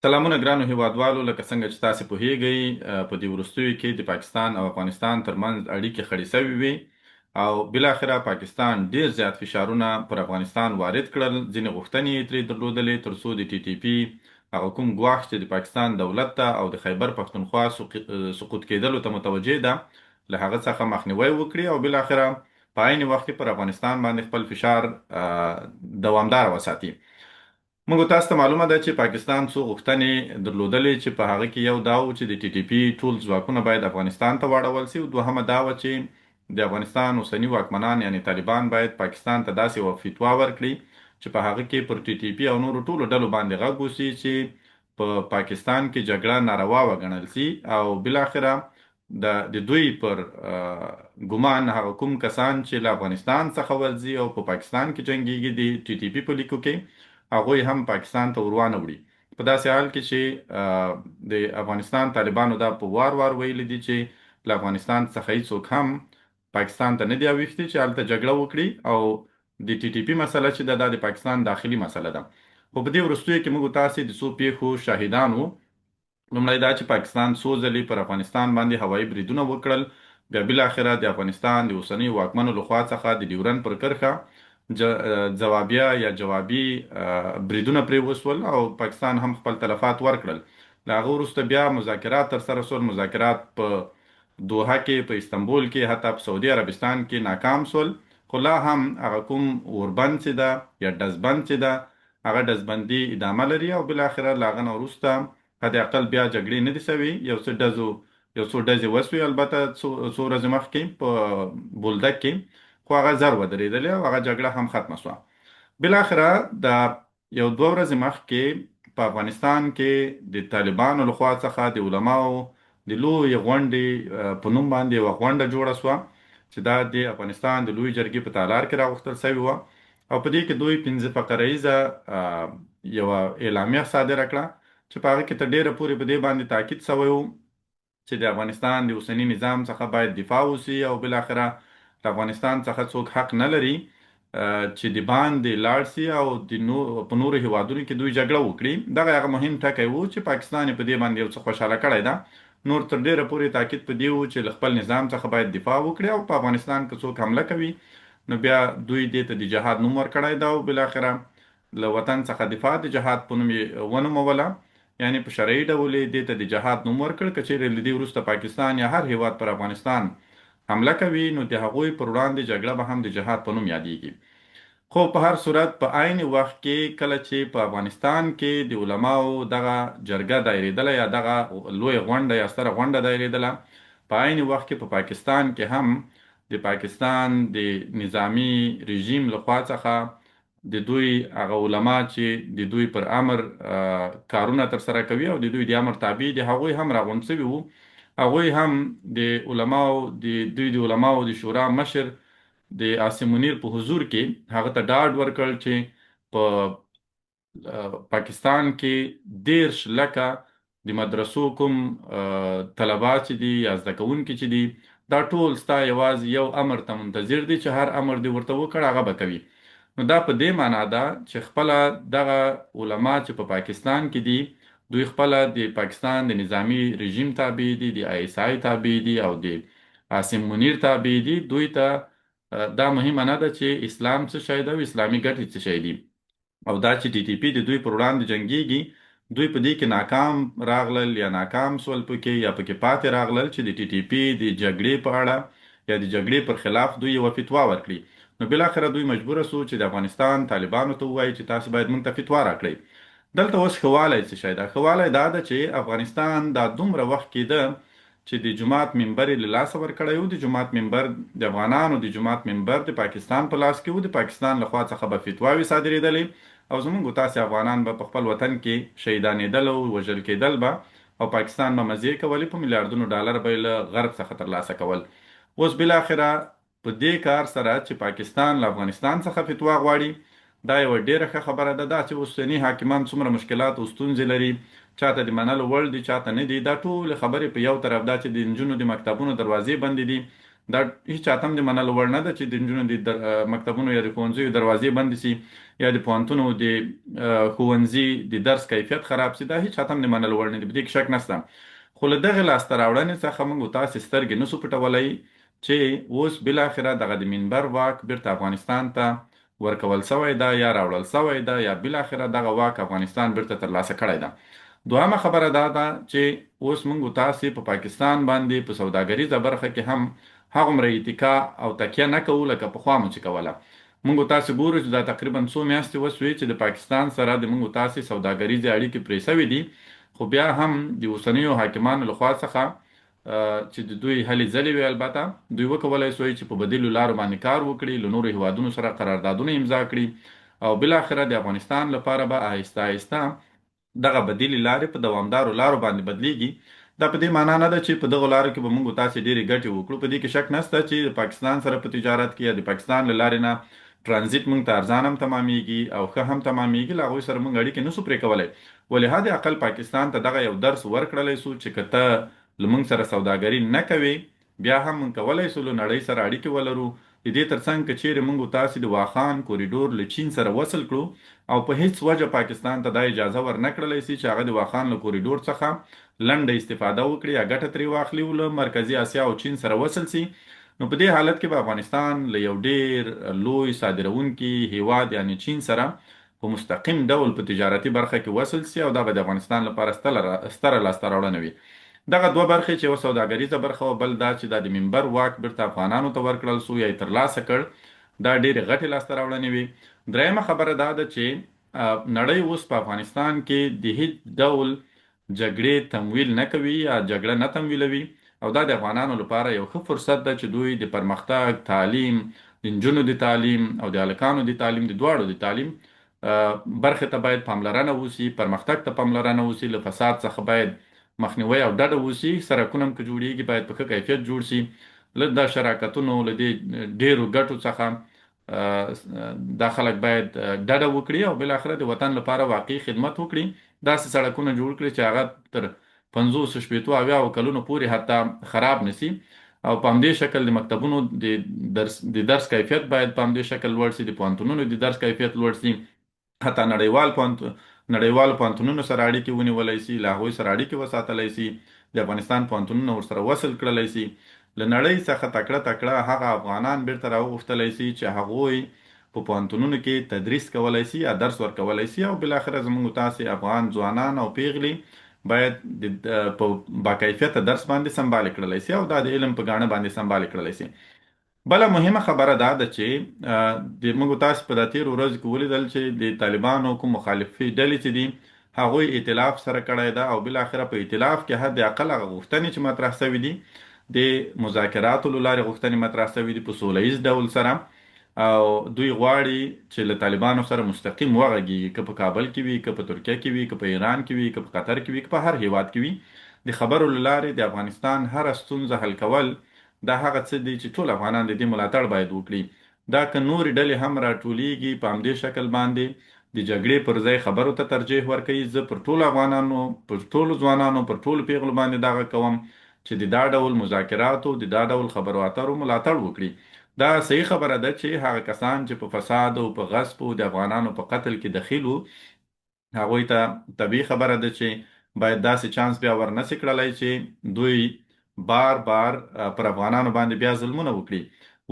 سلامونه ګرانو هیوادوالو، لکه څنګه چې تاسو پوهیږئ، په دې وروستیو کې د پاکستان او افغانستان ترمنځ اړیکې خړې شوې وې او بالاخره پاکستان ډیر زیات فشارونه پر افغانستان وارد کړل. ځینې غوښتنې یې ترې درلودلې ترڅو د ټي ټي پي هغه کوم ګواښ چې د پاکستان دولت ته او د خیبر پښتونخوا سقوط کېدلو ته متوجه ده، له هغه څخه مخنیوی وکړي او بالاخره په عین وخت کې پر افغانستان باندې خپل فشار دوامدار وساتي. موږ تاسو ته معلومه ده چې پاکستان څو غوښتنې درلودلې، چې په هغه کې یو دا و چې د ټي ټي پي ټول ځواکونه باید افغانستان ته واړول سي، او دوهمه دا وه چې د افغانستان اوسني واکمنان یعنې طالبان باید پاکستان ته داسې یوه فتوا ورکړي چې په هغه کې پر ټي ټي پي او نورو ټولو ډلو باندې غږ وسي چې په پاکستان کې جګړه ناروا وګڼل سي، او بالاخره د دوی پر ګمان هغه کوم کسان چې له افغانستان څخه ورځي او په پاکستان کې جنګیږي د ټي ټي پي په لیکو کې، هغوی هم پاکستان ته وروانه وړي. په داسې حال کې چې د افغانستان طالبانو دا په وار وار ویلي دي چې له افغانستان څخه هیڅوک هم پاکستان ته نه دی اوښتي چې هلته جګړه وکړي، او د ټي ټي پي مسله چې ده، دا د پاکستان داخلي مسله ده. خو په دې وروستیو کې موږ تاسې د څو پیښو شاهدان وو. لومړی دا چې پاکستان څو ځلې پر افغانستان باندې هوایي بریدونه وکړل، بیا بالاخره د افغانستان د اوسنیو واکمنو لخوا څخه د ډیورن پر کرښه ځوابیه یا جوابي بریدونه پرې وسول او پاکستان هم خپل تلفات ورکړل. له هغه وروسته بیا مذاکرات ترسره سول. مذاکرات په دوحه کې، په استنبول کې، حتی په سعودي عربستان کې ناکام سول، خو لا هم هغه کوم اوربند چې ده یا ډزبند چې ده، هغه ډزبندي ادامه لري، او بالاخره له هغه نه وروسته حد اقل بیا جګړې نه دي سوي. یو څه ډزو یو څو ډزې وسوې البته څو څو ورځې مخکې په بولدک کې، خو هغه زر ودرېدلې او هغه جګړه هم ختمه سوه. بالاخره د یو دوه ورځې مخکې په افغانستان کې د طالبانو لخوا څخه د علماو د لویې غونډې په نوم باندې یوه غونډه جوړه سوه چې دا د افغانستان د لویې جرګې په تالار کې راغوښتل سوې وه، او په دې کې دوی 5 فقره ییزه یوه اعلامیه صادره کړه چې په هغه کې تر ډېره پورې په دې باندې تاکید سوی و چې د افغانستان د اوسني نظام څخه باید دفاع وسي، او بالاخره له افغانستان څخه څوک حق نه لري چې د باندې لاړ سي او د په نورو هیوادونو کې دوی جګړه وکړي. دغه هغه مهم ټکی وو چې پاکستان یې په دې باندې یو څه خوشحاله کړی ده. نور تر ډېره پورې تاکید په دې وو چې له خپل نظام څخه باید دفاع وکړي، او په افغانستان که څوک حمله کوي نو بیا دوی دې ته د جهاد نوم ورکړی ده، او بالاخره له وطن څخه دفاع د جهاد په نوم یې ونوموله، یعنې په شرعي ډول یې دې ته د جهاد نوم ورکړ. که چېرې له دې وروسته پاکستان یا هر هیواد پر افغانستان حمله کوي نو د هغوی پر وړاندې جګړه به هم د جهاد په نوم یادیږي. خو په هر صورت په عین وخت کې کله چې په افغانستان کې د علماو دغه جرګه دایرېدله یا دغه لویه غونډه یا ستره غونډه دایرېدله، په عین وخت کې په پاکستان کې هم د پاکستان د نظامي رژیم له خوا څخه د دوی هغه علما چې د دوی پر امر کارونه ترسره کوي او د دوی د امر تابع دي، هغوی هم راغونډ سوي وو. هغوی هم د علماو د دوی د علماو د شورا مشر د عاصم منیر په حضور کې هغه ته ډاډ ورکړ چې په پاکستان کې 30 لکه د مدرسو کوم طلبا چې دي یا زده کوونکي چې دي، دا ټول ستا یوازې یو امر ته منتظر دي چې هر امر دې ورته وکړ هغه به کوي. نو دا په دې معنا ده چې خپله دغه علما چې په پاکستان کې دي، دوی خپله د پاکستان د نظامي رژیم تابع دي، د آی اس آی تابع دي او د عاصم منیر تابع دي. دوی ته دا مهمه نه ده چې اسلام څه شی ده او اسلامي ګټې څه شی دي، او دا چې ټي ټي پي د دوی پر وړاندې جنګیږي، دوی په دې کې ناکام راغلل یا ناکام سول پکې یا پکې پاتې راغلل چې د ټي ټي پي د جګړې په اړه یا د جګړې پر خلاف دوی یوه فتوا ورکړي. نو بالاخره دوی مجبور سو چې د افغانستان طالبانو ته ووایي چې تاسو باید موږ ته فتوا راکړئ. دلته اوس ښه والی څه شی ده؟ ښه والی دا ده چې افغانستان دا دومره وخت کېده چې د جومات منبر یې له لاسه ورکړی و. د جومات منبر، د افغانانو د جومات منبر د پاکستان په لاس کې و. د پاکستان له خوا څخه به فتواوې صادرېدلې او زموږ او تاسې افغانان به په خپل وطن کې شهیدانېدل او وژل کېدل به، او پاکستان به مزې کولې، په میلیاردونو ډالر به یې له غرب څخه ترلاسه کول. اوس بالاخره په دې کار سره چې پاکستان له افغانستان څخه فتوا غواړي، دا یوه ډېره ښه خبره ده. دا چې اوسني حاکمان څومره مشکلات او ستونزې لري، چاته د منلو وړ دي، چاته نه دي، دا ټولې خبرې په یو طرف، دا چې د نجونو د مکتبونو دروازې بندې دي، دا هیچا ته هم د منلو وړ نه ده چې د نجونو د مکتبونو یا د ښوونځیو دروازې بندې سي یا د پوهنتونو د ښوونځي د درس کیفیت خراب سي. دا هیچا ته هم د منلو وړ نه دي، په دې کې شک نشته. خو له دغې لاسته راوړنې څخه موږ تاسې سترګې نسو پټولی چې اوس بالاخره دغه د منبر واک بیرته افغانستان ته ورکول سوی ده یا راوړل سوی ده یا بالاخره دغه واک افغانستان بیرته ترلاسه کړی ده. دوهمه خبره دا ده چې اوس موږ تاسې په پاکستان باندې په سوداګریزه برخه کې هم هغومره اتکا او تکیه نه کوو لکه پخوا مو چې کوله. موږ تاسې ګورو چې دا تقریبا څو میاشتې وسوې چې د پاکستان سره د موږ تاسې سوداګریزې اړیکې پرې سوې دي، خو بیا هم د اوسنیو حاکمانو له خوا څخه چې د دوی هلې ځلې وې، البته دوی وکولای سوی چې په بدیلو لارو باندې کار وکړي، له نورو هیوادونو سره قراردادونه امضا کړي او بالاخره د افغانستان لپاره به آهسته آهسته دغه بدیلې لارې په دوامدارو لارو باندې بدلیږي. دا په دې معنا نه ده چې په دغو لارو کې به موږ تاسې ډېرې ګټې وکړو. په دې کې شک نشته چې د پاکستان سره په تجارت کې یا د پاکستان له لارې نه ترانزیت موږ ته ارزان هم تمامیږي او ښه هم تمامیږي، له هغوی سره موږ اړیکې نسو پرې کولی. ولې حد اقل پاکستان ته دغه یو درس ورکړلی سو چې که ته له موږ سره سوداګري نه کوې بیا هم موږ کولای سو له نړۍ سره اړیکې ولرو. د دې ترڅنګ که چیرې موږ تاسې د واخان کوریډور له چین سره وصل کړو او په هیڅ وجه پاکستان ته دا اجازه ورنه کړلی سي چې هغه د واخان له کوریډور څخه لنډه استفاده وکړي یا ګټه ترې واخلي او له مرکزي اسیا او چین سره وصل سي، نو په دې حالت کې به افغانستان له یو ډیر لوی صادرونکي هیواد یعنې چین سره په مستقیم ډول په تجارتي برخه کې وصل سي او دا به د افغانستان لپاره ستره لاسته راوړنه وي. دغه دوه برخې چې یوه سوداګریزه برخه وه، بل دا چې دا د منبر واک بیرته افغانانو ته ورکړل سو یا یې ترلاسه کړ، دا ډېرې غټې لاسته راوړنې وې. درېیمه خبره دا ده چې نړۍ اوس په افغانستان کې د هیڅ ډول جګړې تمویل نه کوي یا جګړه نه تمویلوي او دا د افغانانو لپاره یو ښه فرصت ده چې دوی د پرمختګ، تعلیم، د نجونو د تعلیم او د هلکانو د تعلیم، د دواړو د تعلیم برخې ته باید پاملرنه وسي، پرمختګ ته پاملرنه وسي، له فساد څخه باید مخنیوی او ډډه وسي، سرکونه هم که جوړیږي باید په ښه کیفیت جوړ سي، له دا شراکتونو له دې ډیرو ګټو څخه دا خلک باید ډډه وکړي او بالاخره د وطن لپاره واقعي خدمت وکړي. داسې سړکونه جوړ کړي چې هغه تر 50، 60، 70 کلونو پورې حتی خراب نسی او په همدې شکل د مکتبونو د درس کیفیت باید په همدې شکل لوړ سي، د پوهنتونونو د درس کیفیت لوړ سي، حتی نړیوالو پوهنتونونو سره اړیکې ونیولای سي، له هغوی سره اړیکې وساتلای سي، د افغانستان پوهنتونونه ورسره وصل کړلای سي، له نړۍ څخه تکړه تکړه هغه افغانان بیرته راوغوښتلای سي چې هغوی په پوهنتونونو کې تدریس کولای سي یا درس ورکولای سي او بالاخره زموږ تاسې افغان ځوانان او پیغلې باید په باکیفیته درس باندې سمبالې کړلای سي او دا د علم په ګاڼه باندې سمبالې کړلای سي. بله مهمه خبره دا ده چې د موږ تاسو په دا تیرو ورځو کې ولیدل چې د طالبانو کوم مخالفې ډلې چې دي هغوی ائتلاف سره کړی ده او بالاخره په ائتلاف کې حد اقل هغه غوښتنې چې مطرح شوې دي د مذاکراتو له لارې غوښتنې مطرح شوې دي په سوله ییز ډول سره او دوی غواړي چې له طالبانو سره مستقیم وغږیږي، که په کابل کې وي، که په ترکیه کې وي، که په ایران کې وي، که په قطر کې وي، که په هر هیواد کې وي، د خبرو له لارې د افغانستان هره ستونزه حل کول دا هغه څه دي چې ټول افغانان د دې ملاتړ باید وکړي. دا که نورې ډلې هم راټولیږي په همدې شکل باندې د جګړې پر ځای خبرو ته ترجیح ورکوي، زه پر ټولو افغانانو، پر ټولو ځوانانو، پر ټولو پیغلو باندې دا غږ کوم چې د دا ډول مذاکراتو، د دا ډول خبرو اترو ملاتړ وکړي. دا صحیح خبره ده چې هغه کسان چې په فساد او په غصب او د افغانانو په قتل کې دخیل وو، هغوی ته طبیعي خبره ده چې باید داسې چانس بیا ورنه سي کړلای چې دوی بار بار پر افغانانو باندې بیا ظلمونه وکړي.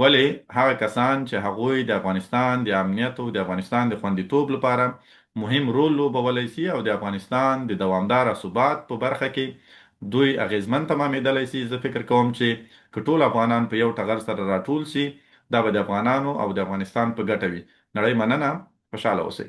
ولې هغه کسان چې هغوی د افغانستان د امنیت او د افغانستان د خوندیتوب لپاره مهم رول لوبولی سي او د افغانستان د دوامداره ثبات په برخه کې دوی اغیزمن تمامیدلی سي، زه فکر کوم چې که ټول افغانان په یو ټغر سره راټول سي دا به د افغانانو او د افغانستان په ګټه وي. نړۍ مننه، خوشحاله اوسئ.